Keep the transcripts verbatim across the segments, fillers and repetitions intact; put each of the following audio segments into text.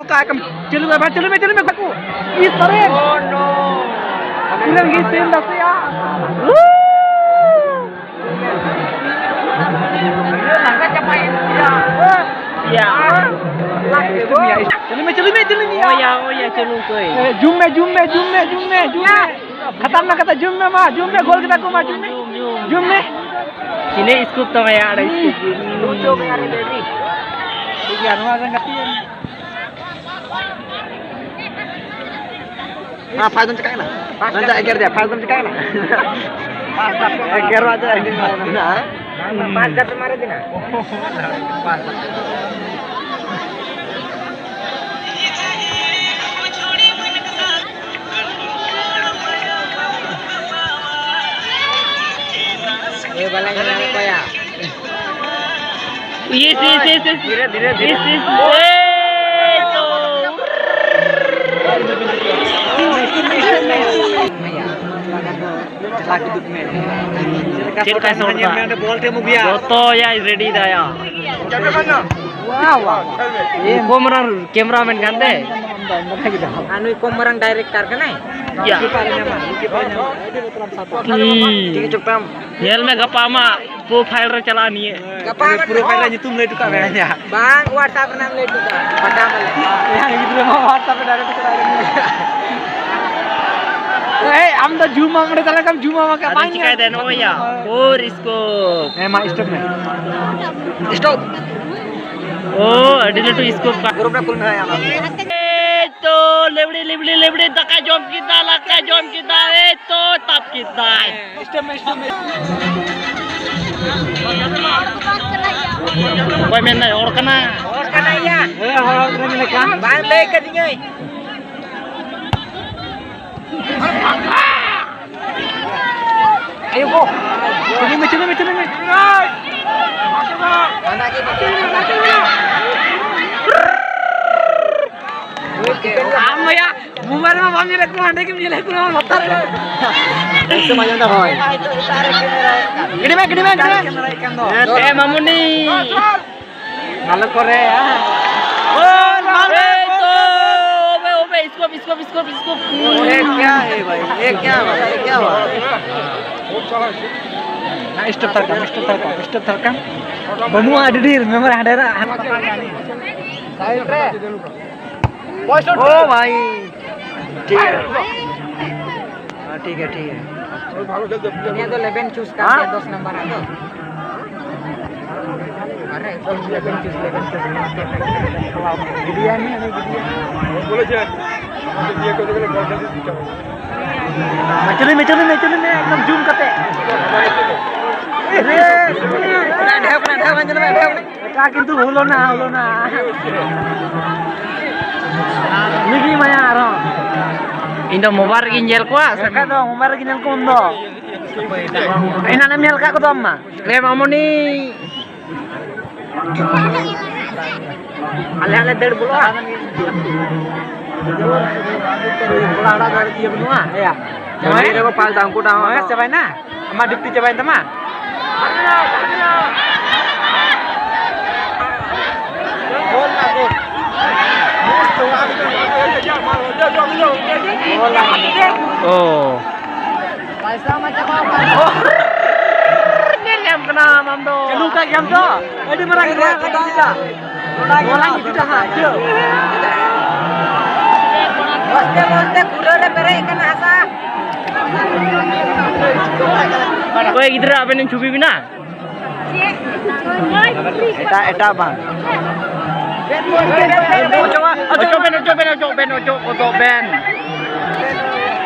ᱠᱟᱜ ᱠᱟᱱ᱾ ᱪᱟᱹᱞᱩ ᱢᱮ ᱵᱷᱟᱭ, ᱪᱟᱹᱞᱩ ᱢᱮ, ᱪᱟᱹᱞᱩ ᱢᱮ, ᱵᱟᱠᱚ᱾ ᱤᱥ, ᱥᱟᱨᱮ᱾ ᱯᱩᱨᱟᱹ ᱜᱮ ᱥᱮᱱ ᱫᱟᱥᱮ ᱭᱟ᱾ ᱞᱟᱸᱜᱟ ᱪᱟᱵᱟᱭᱮᱱ ᱜᱮᱭᱟ᱾ ᱭᱟ᱾ ᱪᱟᱹᱞᱩ ᱢᱮ, ᱪᱟᱹᱞᱩ ᱢᱮ, ᱪᱟᱹᱞᱩ ᱢᱮ᱾ ᱳᱭᱟ, ᱳᱭᱟ, ᱪᱟᱹᱞᱩ ᱠᱚᱭ᱾ ᱮ, ᱡᱩᱢ ᱢᱮ, ᱡᱩᱢ ᱢᱮ, ᱡᱩᱢ ᱢᱮ, ᱡᱩᱢ ᱢᱮ, ᱡᱩᱢ ᱢᱮ᱾ ᱠᱷᱟᱛᱟᱨᱱᱟᱠ ᱠᱟᱛᱷᱟ, ᱡᱩᱢ ᱢᱮ ᱢᱟ, ᱡᱩᱢ ᱢᱮ, ᱜᱳᱞ ᱠᱮᱫᱟ ᱠᱚ ᱢᱟ, ᱡᱩᱢ ᱢᱮ᱾ Zoom, zoom. ᱡᱩᱢ ᱢᱮ᱾ ᱪᱤᱞᱤ ᱥᱠᱩᱯ ᱛᱟᱢᱟ ᱭᱟ, ᱟᱲᱟᱜ ᱥᱠᱩᱯ᱾ ᱴᱷᱤᱠ ᱜᱮᱭᱟ, ᱱᱚᱣᱟ ᱨᱮᱱ ᱜᱟᱛᱮ᱾ ᱦᱮᱸ, ᱯᱷᱟᱥᱴ ᱫᱚᱢ ᱪᱤᱠᱟᱹᱭᱮᱱᱟ? ᱯᱷᱟᱥᱴ ᱢᱮᱱᱫᱟ ᱮᱜᱮᱨ ᱫᱮᱭᱟ, ᱯᱷᱟᱥᱴ ᱫᱚᱢ ᱪᱤᱠᱟᱹᱭᱮᱱᱟ? ᱯᱷᱟᱥᱴ ᱫᱚᱢ ᱪᱤᱠᱟᱹᱭᱮᱱᱟ? ᱮᱜᱮᱨ ᱢᱟ ᱪᱮᱫ ᱮᱜᱮᱨ ᱢᱟ ᱢᱮᱱᱟᱜᱼᱟ? ᱵᱟᱝ, ᱵᱟᱝ, ᱯᱷᱟᱥᱴ ᱫᱚᱢ ᱢᱟᱨᱮ ᱫᱤᱱᱟ᱾ ᱮ, ᱵᱟᱞᱟ ᱧᱮᱞ ᱧᱟᱢᱮᱫ ᱠᱚᱣᱟ ᱭᱟ᱾ Yes, yes, yes, yes. धीरे, धीरे, धीरे. Yes, yes. ए, तो. ᱪᱮᱫ ᱞᱮᱠᱟᱭ ᱥᱚᱴ ᱫᱟ? ᱵᱚᱞ ᱛᱮᱢ ᱟᱹᱜᱩᱭᱟ᱾ ᱡᱚᱛᱚ ᱭᱟᱭ ᱨᱮᱰᱤ ᱫᱟᱭᱟ᱾ ᱠᱚᱢ ᱨᱟᱱ ᱠᱮᱢᱨᱟᱢᱮᱱ ᱠᱟᱱ ᱛᱮ᱾ ᱟᱨ ᱱᱩᱭ ᱠᱚᱢ ᱢᱟᱨᱟᱝ ᱰᱟᱭᱨᱮᱠᱴᱟᱨ ᱠᱟᱱᱟᱭ᱾ ᱭᱟ᱾ ᱦᱩᱸ᱾ ᱧᱮᱞ ᱢᱮ ᱜᱟᱯᱟ ᱟᱢᱟᱜ ᱯᱨᱚᱯᱷᱟᱭᱤᱞ ᱨᱮ ᱪᱟᱞᱟᱜᱼᱟ ᱱᱤᱭᱟᱹ᱾ ᱜᱟᱯᱟ ᱯᱨᱚᱯᱷᱟᱭᱤᱞ ᱨᱮ ᱧᱩᱛᱩᱢ ᱞᱟᱹᱭ ᱦᱚᱴᱚ ᱠᱟᱜ ᱢᱮ᱾ ᱵᱟᱝ, WhatsApp ᱨᱮᱱᱟᱜ ᱮᱢ ᱞᱟᱹᱭ ᱦᱚᱴᱚ ᱠᱟᱜᱼᱟ᱾ ᱯᱟᱴᱟ ᱢᱮ᱾ ᱭᱟ, ᱜᱤᱫᱽᱨᱟᱹ ᱢᱟ WhatsApp ᱨᱮ direct ᱪᱟᱞᱟᱜ ᱠᱟᱱᱟ᱾ ᱮᱭ, ᱟᱢ ᱫᱚ ᱡᱩᱢ ᱟᱢ ᱚᱸᱰᱮ ᱛᱟᱦᱞᱮ ᱠᱷᱟᱱ ᱡᱩᱢ ᱟᱢ ᱟᱠᱟ ᱟᱫᱚ ᱵᱟᱝ ᱪᱤᱠᱟᱹᱭ ᱧᱮᱞ᱾ ᱫᱟ ᱱᱚᱜᱼᱚᱭ ᱭᱟ? Four scope. ᱦᱮᱸ, ᱢᱟ stop ᱢᱮ᱾ Stop. ᱳ, ᱟᱹᱰᱤ ᱞᱟᱹᱴᱩ ᱥᱠᱳᱯ ᱠᱟ-, ᱜᱨᱩᱯ ᱨᱮ ᱠᱩᱞ ᱢᱮ ᱦᱟᱸᱜ ᱟᱢ᱾ ᱮᱭ ᱛᱚ, ᱞᱮᱵᱲᱤ, ᱞᱮᱵᱲᱤ, ᱞᱮᱵᱲᱤ, ᱫᱟᱠᱟ ᱡᱚᱢ ᱠᱮᱫᱟ, ᱫᱟᱠᱟ ᱡᱚᱢ ᱠᱮᱫᱟ, ᱮᱭ ᱛᱚ, ᱛᱟᱯ ᱠᱮᱫᱟᱭ᱾ Stop ᱢᱮ, stop ᱢᱮ. ᱚᱠᱚᱭ ᱢᱮᱱᱫᱟᱭ, ᱦᱚᱲ ᱠᱟᱱᱟ? ᱦᱚᱲ ᱠᱟᱱᱟᱭ ᱭᱟ᱾ ᱦᱮᱸ, ᱦᱚᱲ ᱠᱟᱱᱟ ᱢᱮᱱᱮᱫ ᱠᱟᱱ᱾ ᱵᱟᱝ ᱞᱟᱹᱭ ᱠᱟᱫᱤᱧᱟᱹᱭ᱾ ᱟᱭᱳ ᱜᱳ! ᱪᱟᱹᱞᱩᱭ ᱢᱮ, ᱪᱟᱹᱞᱩᱭ ᱢᱮ, ᱪᱟᱹᱞᱩᱭ ᱢᱮ᱾ ᱟᱢ ᱭᱟ, ᱢᱳᱵᱟᱭᱤᱞ ᱨᱮᱢᱟ ᱵᱟᱢ ᱧᱮᱞᱮᱫ ᱠᱚᱣᱟ, ᱦᱟᱸᱰᱮ ᱜᱮᱢ ᱧᱮᱞᱮᱫ ᱠᱚᱣᱟ, ᱞᱟᱛᱟᱨ ᱨᱮ᱾ ᱜᱤᱰᱤ ᱢᱮ, ᱜᱤᱰᱤ ᱢᱮ, ᱜᱤᱰᱤ ᱢᱮ᱾ ᱮ ᱢᱟᱢᱩᱱᱤ᱾ ᱵᱷᱟᱞᱚ ᱠᱚᱨᱮ, ᱦᱮᱸ᱾ ᱜᱳᱞ, ᱜᱳᱞ, ये क्या है भाई? ये क्या हुआ? ये क्या हुआ? ᱦᱮᱸ, ᱥᱴᱚᱯ ᱛᱷᱟᱲ ᱠᱟᱜ ᱢᱮ, ᱥᱴᱚᱯ ᱛᱷᱟᱲ ᱠᱟᱜ ᱢᱮ, ᱥᱴᱚᱯ ᱛᱷᱟᱲ ᱠᱟᱜ ᱢᱮ᱾ ᱵᱟᱹᱱᱩᱜᱼᱟ, ᱟᱹᱰᱤ ᱰᱷᱮᱨ ᱢᱮᱢᱳᱨᱤ ᱦᱟᱸᱰᱮ ᱨᱮ, ᱦᱟᱸᱰᱮ᱾ ᱥᱟᱭᱤᱰ ᱨᱮ᱾ ᱳ ᱵᱷᱟᱭ, ᱴᱷᱤᱠ ᱜᱮᱭᱟ᱾ ᱦᱮᱸ, ᱴᱷᱤᱠ ᱜᱮᱭᱟ, ᱴᱷᱤᱠ ᱜᱮᱭᱟ᱾ ᱩᱱᱤᱭᱟᱜ ᱫᱚ ᱤᱞᱮᱵᱷᱮᱱ ᱪᱩᱡᱽ ᱠᱟᱱ ᱛᱟᱭᱟ, ᱦᱮᱸ? ᱫᱚᱥ ᱱᱟᱢᱵᱟᱨ ᱟᱜ ᱫᱚ᱾ ᱟᱨᱮ, ᱤᱞᱮᱵᱷᱮᱱ ᱪᱩᱡᱽ, ᱤᱞᱮᱵᱷᱮᱱ ᱪᱩᱡᱽ᱾ ᱜᱤᱰᱤᱭᱟᱭ ᱢᱮ, ᱩᱱᱤ ᱜᱤᱰᱤᱭᱟᱭ ᱢᱮ᱾ ᱵᱚᱞᱮ ᱪᱮᱫ? ᱱᱤᱭᱟᱹ ᱠᱚ ᱡᱟᱭᱜᱟ ᱨᱮ ᱵᱚᱞ ᱠᱷᱮᱞ ᱪᱮᱫ ᱪᱟᱵᱟ᱾ ᱢᱮ, ᱪᱟᱹᱞᱩᱭ ᱢᱮ, ᱪᱟᱹᱞᱩᱭ ᱢᱮ, ᱪᱟᱹᱞᱩᱭ ᱢᱮ, ᱮᱠᱫᱚᱢ ᱡᱩᱢ ᱠᱟᱛᱮ᱾ ᱮ, ᱨᱮ, ᱨᱮ, ᱰᱷᱮᱣ ᱠᱟᱱᱟ, ᱰᱷᱮᱣ ᱠᱟᱱᱟ, ᱧᱮᱞ ᱢᱮ, ᱰᱷᱮᱣ ᱠᱟᱱᱟ᱾ ᱮᱴᱟᱜ ᱠᱤᱱᱛᱩ ᱦᱩᱞᱚᱱᱟ, ᱦᱩᱞᱚᱱᱟ᱾ ᱢᱤᱜᱤ ᱢᱟᱭᱟ ᱟᱨᱦᱚᱸ᱾ ᱤᱧ ᱫᱚ ᱢᱳᱵᱟᱭᱤᱞ ᱨᱮᱜᱤᱧ ᱧᱮᱞ ᱠᱚᱣᱟ, ᱥᱮ ᱵᱟᱠᱷᱟᱡ ᱫᱚ ᱢᱳᱵᱟᱭᱤᱞ ᱨᱮᱜᱮ ᱧᱮᱞ ᱠᱚᱣᱟ ᱩᱱ ᱫᱚ᱾ ᱮᱱᱟᱱ ᱮᱢ ᱧᱮᱞ ᱠᱟᱜ ᱠᱚᱫᱚ ᱟᱢ ᱢᱟ᱾ ᱞᱮ ᱢᱟᱢᱚᱱᱤ᱾ ᱟᱞᱮ ᱦᱟᱸᱜ ᱞᱮ ᱫᱟᱹᱲ ᱵᱚᱞᱚᱜᱼᱟ᱾ ᱠᱚᱲᱟ ᱦᱚᱲᱟᱜ ᱫᱚ ᱤᱭᱟᱹ ᱵᱟᱹᱱᱩᱜᱼᱟ᱾ ᱦᱮᱸᱭᱟ᱾ ᱪᱟᱵᱟᱭᱮᱱᱟ? ᱪᱟᱵᱟᱭᱮᱱᱟ? ᱟᱢᱟᱜ ᱰᱤᱯᱴᱤ ᱪᱟᱵᱟᱭᱮᱱ ᱛᱟᱢᱟ? ᱚ᱾ ᱯᱟᱭᱥᱟ ᱢᱟ ᱪᱟᱵᱟ ᱟᱠᱟᱱ᱾ ᱧᱮᱞ ᱧᱟᱢ ᱠᱟᱱᱟᱢ ᱟᱢ ᱫᱚ᱾ ᱪᱟᱹᱞᱩ ᱠᱟᱜ ᱜᱮᱭᱟᱢ ᱛᱚ? ᱟᱹᱰᱤ ᱢᱟᱨᱟᱝ ᱜᱮ ᱢᱮᱱᱟᱜ ᱟᱠᱟᱫᱟ᱾ ᱱᱚᱰᱟ ᱜᱮ ᱢᱮᱱᱟᱜ ᱟᱠᱟᱫᱟ᱾ ᱦᱟᱸᱜ, ᱪᱟᱹᱞ᱾ ᱢᱚᱡᱽ ᱛᱮ, ᱢᱚᱡᱽ ᱛᱮ ᱠᱩᱞᱟᱹ ᱨᱮ ᱯᱮᱨᱮᱡ ᱟᱠᱟᱱᱟ ᱦᱟᱥᱟ᱾ ᱚᱠᱚᱭ ᱜᱤᱫᱽᱨᱟᱹ ᱟᱵᱮᱱ ᱤᱧ ᱪᱷᱚᱵᱤ ᱵᱮᱱᱟ? ᱮᱴᱟᱜ, ᱮᱴᱟᱜ ᱵᱟᱝ᱾ ᱚᱪᱚᱜ ᱵᱮᱱ, ᱚᱪᱚᱜ ᱵᱮᱱ, ᱚᱪᱚᱜ ᱵᱮᱱ, ᱚᱪᱚᱜ ᱵᱮᱱ, ᱚᱪᱚᱜ ᱵᱮᱱ᱾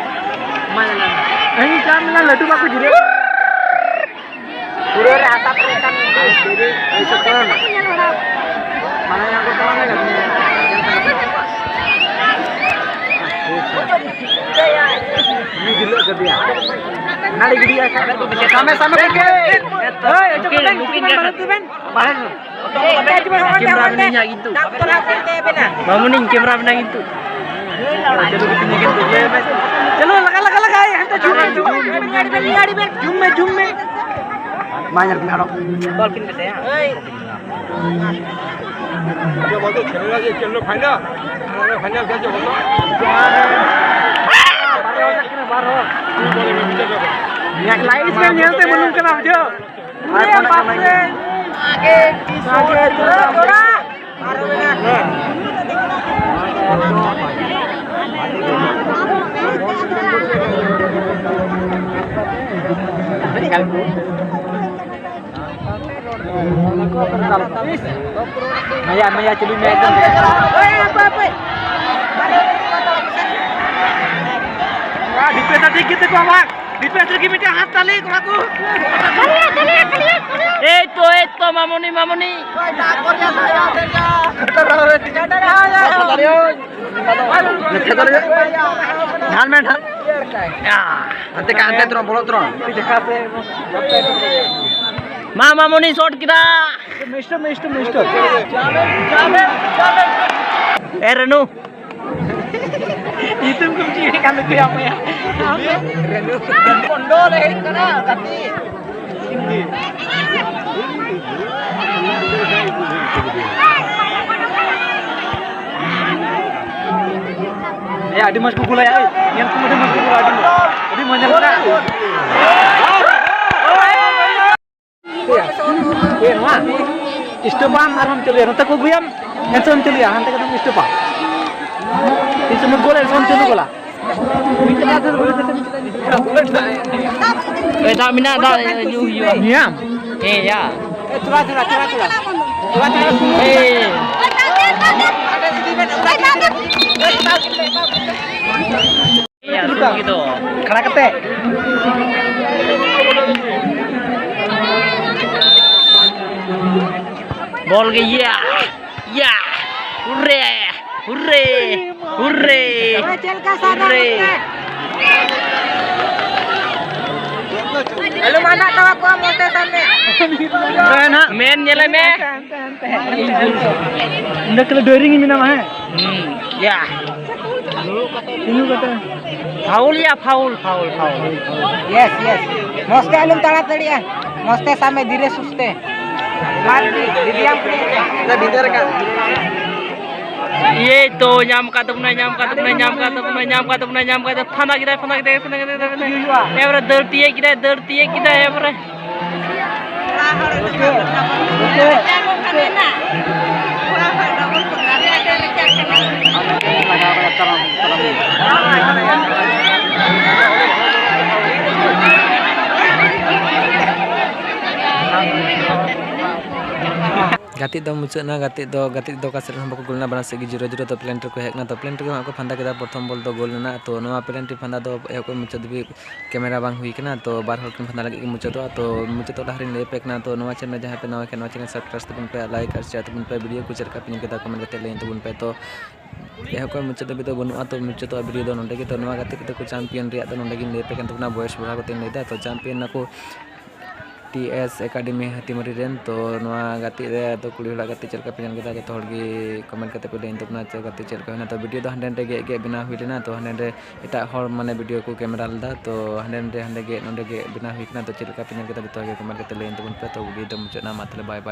ᱤᱧ ᱪᱟ ᱢᱮᱱᱟ ᱞᱟᱹᱰᱩ ᱵᱟᱠᱚ ᱡᱤᱨᱟᱹᱜ᱾ ᱯᱩᱨᱟᱹ ᱨᱮ ᱦᱟᱥᱟ ᱯᱮᱨᱮᱡ ᱠᱟᱱ᱾ ᱢᱟᱱᱮ ᱧᱟᱢ ᱠᱚ ᱛᱟᱞᱟᱝ ᱨᱮ᱾ ᱩᱱᱤ ᱜᱤᱫᱽᱨᱟᱹ ᱠᱟᱫᱮᱭᱟ᱾ ᱱᱟᱹᱲᱤ ᱜᱤᱰᱤᱭᱟ ᱠᱷᱟᱱ᱾ ᱥᱟᱢᱮ, ᱥᱟᱢᱮ ᱠᱚ᱾ ᱦᱳᱭ, ᱚᱪᱚᱜ ᱠᱚ ᱵᱮᱱ, ᱱᱩᱠᱤᱱ ᱜᱮ᱾ ᱵᱟᱦᱨᱮ ᱨᱮ᱾ ᱠᱮᱢᱨᱟ ᱢᱮᱱᱟᱹᱧᱟ ᱠᱤᱱᱛᱩ᱾ ᱢᱟᱢᱩᱱᱤᱧ ᱠᱮᱢᱨᱟ ᱢᱮᱱᱟ ᱠᱤᱱᱛᱩ᱾ ᱪᱚᱞᱚ, ᱞᱟᱜᱟ, ᱞᱟᱜᱟ, ᱞᱟᱜᱟ, ᱦᱟᱱᱛᱮ ᱡᱷᱩᱢ ᱢᱮ, ᱡᱷᱩᱢ ᱢᱮ, ᱡᱷᱩᱢ ᱢᱮ, ᱡᱷᱩᱢ ᱢᱮ᱾ ᱢᱟ ᱧᱮᱞ ᱠᱤᱱ ᱟᱨᱚ᱾ ᱵᱚᱞ ᱠᱤᱱ ᱢᱮᱥᱮ, ᱦᱮᱸ᱾ ᱡᱮ ᱵᱚᱞᱛᱮ ᱪᱷᱮᱞᱮᱨᱟ ᱡᱮ ᱠᱷᱮᱞ ᱫᱚ ᱯᱷᱟᱭᱱᱟᱞ, ᱟᱨ ᱚᱱᱟ ᱯᱷᱟᱭᱱᱟᱞ ᱠᱷᱮᱞ ᱪᱮ ᱵᱚᱞᱛᱮ ᱵᱟᱨ ᱦᱚᱲ᱾ ᱞᱟᱭᱤᱴ ᱥᱮ ᱧᱮᱞᱛᱮ ᱵᱟᱹᱱᱩᱜ ᱠᱟᱱᱟ ᱵᱩᱡᱷᱟᱹᱣ᱾ ᱢᱟᱭᱟ, ᱢᱟᱭᱟ, ᱪᱟᱹᱞᱩᱭ ᱢᱮ ᱮᱠᱫᱚᱢ᱾ ᱰᱤᱯᱮᱥ ᱴᱷᱤᱠ ᱜᱮᱛᱮ ᱠᱚ ᱟᱢᱟᱜ᱾ ᱰᱤᱯᱮᱥ ᱨᱮᱜᱮ ᱢᱤᱫᱴᱮᱱ ᱦᱟᱛ ᱛᱟᱞᱮ ᱠᱚᱲᱟ ᱠᱚ᱾ ᱮᱭ ᱛᱚ, ᱮᱭ ᱛᱚ, ᱢᱟᱢᱩᱱᱤ, ᱢᱟᱢᱩᱱᱤ᱾ ᱰᱷᱟᱞ ᱢᱮ, ᱰᱷᱟᱞ᱾ ᱦᱟᱱᱛᱮ ᱠᱟ, ᱦᱟᱱᱛᱮ ᱛᱚᱨᱚᱢ, ᱵᱚᱞᱚ ᱛᱚᱨᱚᱢ᱾ ᱢᱟ, ᱢᱟᱢᱩᱱᱤ ᱥᱚᱴ ᱠᱮᱫᱟ᱾ Mister, mister, mister. ᱮ ᱨᱮᱱᱩ᱾ ᱧᱩᱛᱩᱢ ᱠᱚᱢ ᱪᱮᱫ ᱠᱟᱱ ᱛᱟᱭᱟ ᱟᱢᱟᱭᱟ? ᱨᱮᱱᱩ᱾ ᱠᱚᱱᱰᱚᱞ ᱦᱮᱡ ᱠᱟᱱᱟ, ᱜᱟᱛᱮ᱾ ᱮ, ᱟᱹᱰᱤ ᱢᱚᱡᱽ ᱠᱚ ᱜᱳᱞᱟᱭᱟ, ᱳᱭ᱾ ᱧᱮᱞ ᱠᱚᱢ, ᱟᱹᱰᱤ ᱢᱚᱡᱽ ᱠᱚ ᱜᱳᱞᱟ, ᱟᱹᱰᱤ ᱢᱚᱡᱽ᱾ ᱟᱹᱰᱤ ᱢᱚᱡᱽ ᱧᱮᱞᱚᱜ ᱠᱟᱱᱟ᱾ ᱮ, ᱱᱚᱣᱟ ᱥᱴᱚᱯᱟᱨ ᱟᱨᱦᱚᱸᱢ ᱪᱟᱹᱞᱩᱭᱟ, ᱱᱚᱛᱮ ᱠᱚ ᱟᱹᱜᱩᱭᱟᱢ, ᱮᱱᱥᱮᱢ ᱪᱟᱹᱞᱩᱭᱟ, ᱦᱟᱱᱛᱮ ᱠᱟᱛᱮᱢ ᱥᱴᱚᱯᱟ᱾ ᱛᱤᱱ ᱥᱚᱢᱚᱭ ᱜᱳᱞ, ᱮᱱᱥᱮᱢ ᱪᱟᱹᱞᱩ ᱜᱳᱞᱟ᱾ ᱮ, ᱫᱟᱜ ᱢᱮᱱᱟᱜᱼᱟ, ᱫᱟᱜ ᱧᱩ ᱦᱩᱭᱩᱜᱼᱟ᱾ ᱧᱩᱭᱟᱢ? ᱦᱮᱸ, ᱭᱟ᱾ ᱛᱷᱚᱲᱟ, ᱛᱷᱚᱲᱟ, ᱛᱷᱚᱲᱟ, ᱛᱷᱚᱲᱟ᱾ ᱛᱷᱚᱲᱟ, ᱛᱷᱚᱲᱟ᱾ ᱮᱭ᱾ ᱤᱭᱟᱹ, ᱥᱩᱨ ᱜᱮ ᱫᱚ᱾ ᱠᱷᱟᱲᱟ ᱠᱟᱛᱮ᱾ ᱵᱚᱞ ᱜᱮ, ᱤᱭᱟ, ᱤᱭᱟ, ᱦᱩᱨᱨᱮ, ᱦᱩᱨᱨᱮ, ᱦᱩᱨᱨᱮ, ᱦᱳᱭ, ᱪᱮᱫ ᱞᱮᱠᱟ ᱥᱟᱫᱟ ᱦᱩᱨᱨᱮ᱾ ᱠᱟᱛᱮ? ᱟᱞᱚᱢ ᱟᱱᱟᱜ ᱛᱟᱣᱟ ᱠᱚᱣᱟ, ᱢᱚᱡᱽ ᱛᱮ ᱥᱟᱵ ᱢᱮ᱾ ᱢᱮᱱ ᱧᱮᱞᱮ ᱢᱮ᱾ ᱤᱧ ᱫᱚ ᱠᱷᱟᱹᱞᱤ ᱰᱟᱹᱨᱤ ᱜᱮ ᱢᱮᱱᱟᱢᱟ, ᱦᱮᱸ? ᱦᱩᱸ, ᱭᱟ᱾ ᱛᱤᱸᱜᱩ ᱠᱟᱛᱮ᱾ ᱯᱷᱟᱣᱩᱞ ᱭᱟ, ᱯᱷᱟᱣᱩᱞ, ᱯᱷᱟᱣᱩᱞ, ᱯᱷᱟᱣᱩᱞ᱾ Yes, yes. ᱢᱚᱡᱽ ᱛᱮ ᱟᱞᱚᱢ ᱛᱟᱲᱟᱛᱟᱲᱤᱜᱼᱟ᱾ ᱢᱚᱡᱽ ᱛᱮ ᱥᱟᱵ ᱢᱮ, ᱫᱷᱤᱨᱮ ᱥᱩᱥᱛᱮ᱾ ᱤᱭᱮ ᱛᱚ, ᱧᱟᱢ ᱠᱟᱫ ᱛᱟᱵᱚᱱᱟᱭ, ᱧᱟᱢ ᱠᱟᱫ ᱛᱟᱵᱚᱱᱟᱭ, ᱧᱟᱢ ᱠᱟᱫ ᱛᱟᱵᱚᱱᱟᱭ, ᱧᱟᱢ ᱠᱟᱫ ᱛᱟᱵᱚᱱᱟᱭ, ᱧᱟᱢ ᱠᱟᱫ ᱛᱟᱵᱚᱱᱟᱭ, ᱯᱷᱟᱸᱫᱟ ᱠᱮᱫᱟᱭ, ᱯᱷᱟᱸᱫᱟ ᱠᱮᱫᱟᱭ, ᱯᱷᱟᱸᱫᱟ ᱠᱮᱫᱟᱭ, ᱯᱷᱟᱸᱫᱟ ᱠᱮᱫᱟᱭ᱾ ᱮᱵᱟᱨᱮ ᱫᱟᱹᱲ ᱛᱤᱭᱟᱹᱜ ᱠᱮᱫᱟᱭ, ᱫᱟᱹᱲ ᱛᱤᱭᱟᱹᱜ ᱠᱮᱫᱟᱭ, ᱮᱵᱟᱨᱮ᱾ ᱜᱟᱛᱮᱜ ᱫᱚ ᱢᱩᱪᱟᱹᱫ ᱮᱱᱟ, ᱜᱟᱛᱮᱜ ᱫᱚ, ᱜᱟᱛᱮᱜ ᱫᱚ ᱚᱠᱟ ᱥᱮᱫ ᱨᱮᱦᱚᱸ ᱵᱟᱠᱚ ᱜᱳᱞ ᱞᱮᱱᱟ, ᱵᱟᱱᱟᱨ ᱥᱮᱫ ᱜᱮ ᱡᱤᱨᱳ ᱡᱤᱨᱳ᱾ ᱛᱚ ᱯᱮᱱᱟᱞᱴᱤ ᱨᱮᱠᱚ ᱦᱮᱡ ᱮᱱᱟ, ᱛᱚ ᱯᱮᱱᱟᱞᱴᱤ ᱨᱮ ᱦᱟᱸᱜ ᱠᱚ ᱯᱷᱟᱸᱫᱟ ᱠᱮᱫᱟ, ᱯᱨᱚᱛᱷᱚᱢ ᱵᱚᱞ ᱫᱚ ᱜᱳᱞ ᱞᱮᱱᱟ᱾ ᱛᱚ ᱱᱚᱣᱟ ᱯᱮᱱᱟᱞᱴᱤ ᱯᱷᱟᱸᱫᱟ ᱫᱚ ᱮᱦᱚᱵ ᱠᱷᱚᱱ ᱢᱩᱪᱟᱹᱫ ᱫᱷᱟᱹᱵᱤᱡ ᱠᱮᱢᱮᱨᱟ ᱵᱟᱝ ᱦᱩᱭ ᱠᱟᱱᱟ, ᱛᱚ ᱵᱟᱨ ᱦᱚᱲ ᱠᱤᱱ ᱯᱷᱟᱸᱫᱟ ᱞᱟᱹᱜᱤᱫ ᱠᱤᱱ ᱢᱩᱪᱟᱹᱫᱚᱜᱼᱟ᱾ ᱛᱚ ᱢᱩᱪᱟᱹᱫᱚᱜ ᱞᱟᱦᱟ ᱨᱤᱧ ᱞᱟᱹᱭ ᱟᱯᱮ ᱠᱟᱱᱟ, ᱛᱚ ᱱᱚᱣᱟ ᱪᱮᱱᱮᱞ ᱡᱟᱦᱟᱸᱭ ᱯᱮ ᱱᱟᱣᱟ ᱠᱷᱟᱱ, ᱱᱚᱣᱟ ᱪᱮᱱᱮᱞ ᱥᱟᱵᱥᱠᱨᱟᱭᱤᱵ ᱛᱟᱵᱚᱱ ᱯᱮ, ᱞᱟᱭᱤᱠ ᱟᱨ ᱥᱮᱭᱟᱨ ᱛᱟᱵᱚᱱ ᱯᱮ, ᱵᱷᱤᱰᱤᱭᱳ ᱠᱚ ᱪᱮᱫ ᱞᱮᱠᱟ ᱯᱮ ᱧᱮᱞ ᱠᱮᱫᱟ ᱠᱚᱢᱮᱱᱴ ᱠᱟᱛᱮ ᱞᱟᱹᱭ ᱛᱟᱵᱚᱱ ᱯᱮ᱾ ᱛᱚ ᱮᱦᱚᱵ ᱠᱷᱚᱱ ᱢᱩᱪᱟᱹᱫ ᱫᱷᱟᱹᱵᱤᱡ ᱫᱚ ᱵᱟᱹᱱᱩᱜᱼᱟ, ᱛᱚ ᱢᱩᱪᱟᱹᱫᱚᱜᱼᱟ ᱵᱷᱤᱰᱤᱭᱳ ᱫᱚ ᱱᱚᱸᱰᱮ ᱜᱮ᱾ ᱛᱚ ᱱᱚᱣᱟ ᱜᱟᱛᱮᱜ ᱨᱮᱫᱚ ᱠᱚ ᱪᱟᱢᱯᱤᱭᱟᱱ ᱨᱮᱭᱟᱜ ᱫᱚ ᱱᱚᱸᱰᱮ ᱜᱤᱧ ᱞᱟᱹᱭ ᱟᱯᱮ ᱠᱟᱱ ᱛᱟᱵᱚᱱᱟ, ᱵᱚᱭᱮᱥ ᱵᱚᱲᱦᱟ ᱠᱟᱛᱮᱧ ᱞᱟᱹᱭᱫᱟ᱾ ᱛᱚ ᱪᱟᱢᱯᱤᱭᱟᱱ ᱱᱟᱠᱚ ᱴᱤ ᱮᱥ ᱮᱠᱟᱰᱮᱢᱤ ᱦᱟᱹᱛᱤᱢᱟᱹᱨᱤ ᱨᱮᱱ᱾ ᱛᱚ ᱱᱚᱣᱟ ᱜᱟᱛᱮᱜ ᱨᱮ ᱫᱚ ᱠᱩᱲᱤ ᱦᱚᱲᱟᱜ ᱜᱟᱛᱮᱜ ᱪᱮᱫ ᱞᱮᱠᱟ ᱯᱮ ᱧᱮᱞ ᱠᱮᱫᱟ, ᱡᱚᱛᱚ ᱦᱚᱲ ᱜᱮ ᱠᱚᱢᱮᱱᱴ ᱠᱟᱛᱮ ᱯᱮ ᱞᱟᱹᱭᱟᱹᱧ ᱛᱟᱵᱚᱱᱟ ᱪᱮᱫ ᱜᱟᱛᱮᱜ ᱪᱮᱫ ᱞᱮᱠᱟ ᱦᱩᱭᱱᱟ᱾ ᱛᱚ ᱵᱷᱤᱰᱤᱭᱳ ᱫᱚ ᱦᱟᱸᱰᱮ ᱱᱟᱸᱰᱮ ᱜᱮᱫ ᱜᱮᱫ ᱵᱮᱱᱟᱣ ᱦᱩᱭ ᱞᱮᱱᱟ, ᱛᱚ ᱦᱟᱸᱰᱮ ᱱᱟᱸᱰᱮ ᱮᱴᱟᱜ ᱦᱚᱲ ᱢᱟᱱᱮ ᱵᱷᱤᱰᱤᱭᱳ ᱠᱚ ᱠᱮᱢᱮᱨᱟ ᱞᱮᱫᱟ, ᱛᱚ ᱦᱟᱸᱰᱮ ᱱᱟᱸᱰᱮ ᱦᱟᱸᱰᱮ ᱜᱮᱫ ᱱᱚᱸᱰᱮ ᱜᱮᱫ ᱵᱮᱱᱟᱣ ᱦᱩᱭ ᱠᱟᱱᱟ᱾ ᱛᱚ ᱪᱮᱫ ᱞᱮᱠᱟ ᱯᱮ ᱧᱮᱞ ᱠᱮᱫᱟ, ᱡᱚᱛᱚ ᱦᱚᱲ ᱜᱮ ᱠᱚᱢᱮᱱᱴ ᱠᱟᱛᱮ ᱞᱟᱹᱭᱟᱹᱧ ᱛᱟᱵᱚᱱ ᱯᱮ᱾ ᱛᱚ ᱵᱷᱤᱰᱤᱭᱳ ᱫᱚ ᱢᱩᱪᱟᱹᱫ ᱮᱱᱟ, ᱢᱟ ᱛᱟᱦᱞᱮ ᱵᱟᱭ ᱵᱟᱭ᱾